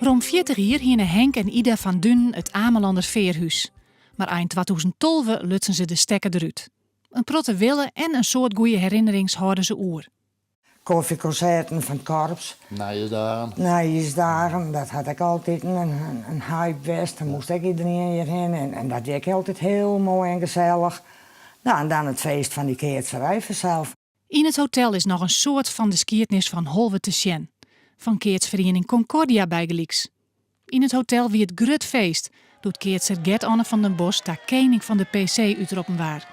Rom 40 jier hiene Henk en Ida van Dunen it Amelander Fearhûs. Mar ein 2012 lutsen se de stekker derút. In protte wille en in soad goede herinnerings hâlde se oer. Kofjekonserten fan it korps. Nijjiersdagen. Nijjiersdagen, dat hat ek altyd in hype west. Dan moast ek iderien hjirhinne en, en dat wie ek altyd hiel moai en gesellich. Nou, en dan it feest fan dy keatserij fansels. Yn it hotel is noch in soad fan de skiednis fan Holwert te sjen. Fan keatsferiening Concordia bygelyks. Yn it hotel wie it grut feest doe't keatser Gert-Anne van den Bos ta kening fan de PC útroppen waard.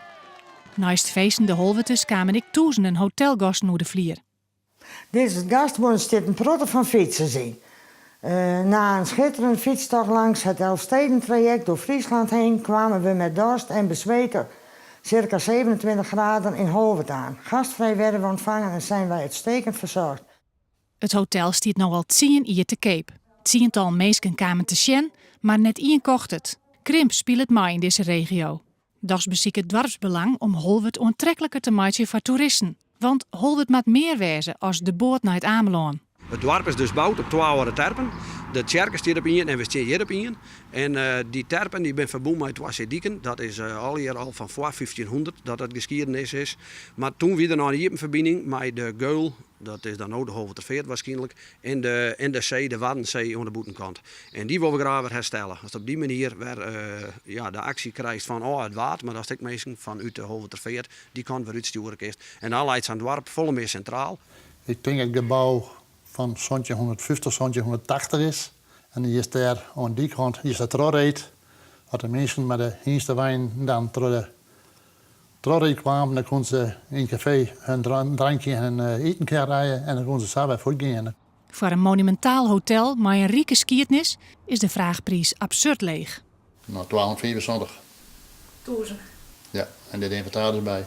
Neist feestende Holwerters kamen ek tûzenen hotelgasten oer de flier. Dizze gastbon stiet in protte fan fytsers yn. Na een schitterende fietstocht langs het Elfstedentraject door Friesland heen kwamen we met dorst en bezweten circa 27 graden in Holwerd aan. Gastvrij werden we ontvangen en zijn wij uitstekend verzorgd. It hotel stiet no al tsien jier te keap. Tsientallen minsken kamen te sjen, mar net ien kocht it. Krimp spilet mei yn dizze regio. Dochs besiket doarpsbelang om Holwert oantrekliker te meitsjen foar toeristen. Want Holwert moat mear wêze as de boat nei it Amelân. It doarp is dus boud op twa âlde terpen. De tsjerke stiet op ien en we stean hjir op ien. En dy terpen dy binne ferbûn mei twa seediken. Dat is allegear al fan foar 1500 dat dat geskiedenis is. Mar toen wie der noch in iepen ferbining mei de Geul, dat is dan no de Holwerterfeart waarskynlik, en de, en de see, de Waddensee oan de bûtenkant. En dy wolle we graach wer herstelle. Ast op dy manier wer ja, de aksje krijst fan ôf it Waad, mar datst ek minsken fanút de Holwerterfeart dy kant wer útstjoere kinst. En dan leit sa'n doarp folle mear sintraal. Ik tink it gebou fan 1750, 1780 is. En dy is dêr oan dy kant, dy is der trochreed. As de minsken mei de hynstewein dan troch de trochreed kwamen, dan koenen se yn it kafee hun drankje en iten krije en dan koenen se sa wer fuortgean. Foar in monumintaal hotel mei in rike skiednis is de fraachpriis absurd leech. No, 275. Tûzen. Ja, en dêr de ynventaris by.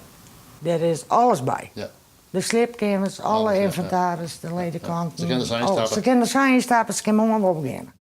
Dêr is alles by. Ja. De sliepkeamers, alle Alles, ja, ynventaris, de ledekanten. Se kinne der sa yn stappe. Se kinne der sa yn stappe, se kinne moarn wol begjinne.